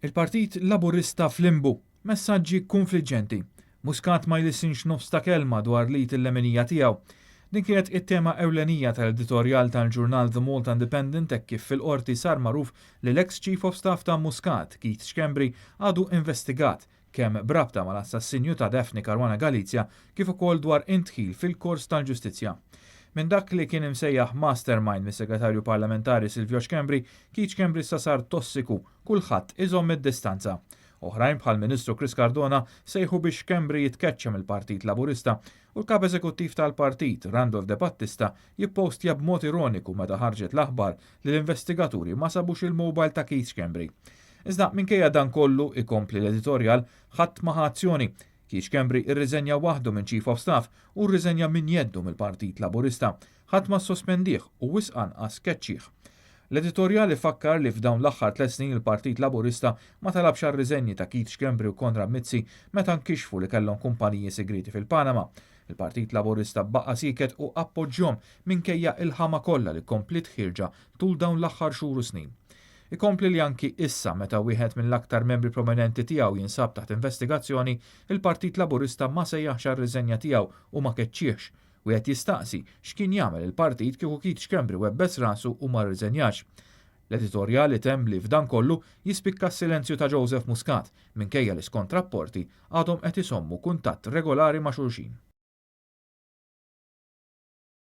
Il-Partit Laburista f'limbu. Messaġġi kunfliġġenti. Muscat ma jlissinx nofs ta' kelma dwar l-id il-leminija tiegħu. Din kienet it-tema ewlenija tal-editorjal tal-ġurnal The Malta Independent hekk kif fil-Qorti sar magħruf li l-eks Chief of Staff ta' Muscat, Keith Schembri, għadu investigat kemm b'rabta mal-assassinju ta' Daphne Caruana Galizia kif ukoll dwar indħil fil-kors tal-ġustizzja. Minn dak li kien imsejjaħ mastermind mis-Segretarju Parlamentari Silvio Schembri, Keith Schembri issa sar tossiku, kulħadd iżomm id-distanza. Oħrajn bħall-Ministru Chris Cardona sejħu biex Schembri jitkeċċa mill-Partit Laburista u l-Kap Eżekuttiv tal-Partit, Randolph De Battista, jippostja b'mod ironiku meta ħarġet l-aħbar li l-investigaturi ma sabux il-mobile ta' Keith Schembri. Iżda minkejja dan kollu, ikompli l-editorjal, ħadd ma ħa azzjoni. Keith Schembri rriżenja waħdu minn Chief of Staff u rriżenja minn jeddu mill-Partit Laburista. Ħadd ma ssospendih u wisq anqas keċċih. L-editorjal ifakkar li f'dawn l-aħħar tliet snin il-Partit Laburista ma talabx għar-riżenji ta' Keith Schembri u Konrad Mizzi meta nkixfu li kellhom kumpaniji sigrieti fil-Panama. Il-Partit Laburista baqa' sieket u appoġġjhom minkejja il-ħama kollha li kompliet ħierġa tul dawn l-aħħar xhur u snin. Ikompli li anki issa meta wieħed mill-aktar membri prominenti tiegħu jinsab taħt investigazzjoni, il-Partit Laburista ma sejjaħx għar-riżenja tiegħu u ma keċċiehx. Wieħed jistaqsi x'kien jagħmel il-partit kieku Keith Schembri webbes rasu u ma rriżenjax. L-editorjal itemm li f'dan kollu jispikka s-silenzju ta' Joseph Muscat minkejja li skont rapporti għadhom qed isommu kuntatt regolari ma' xulxin.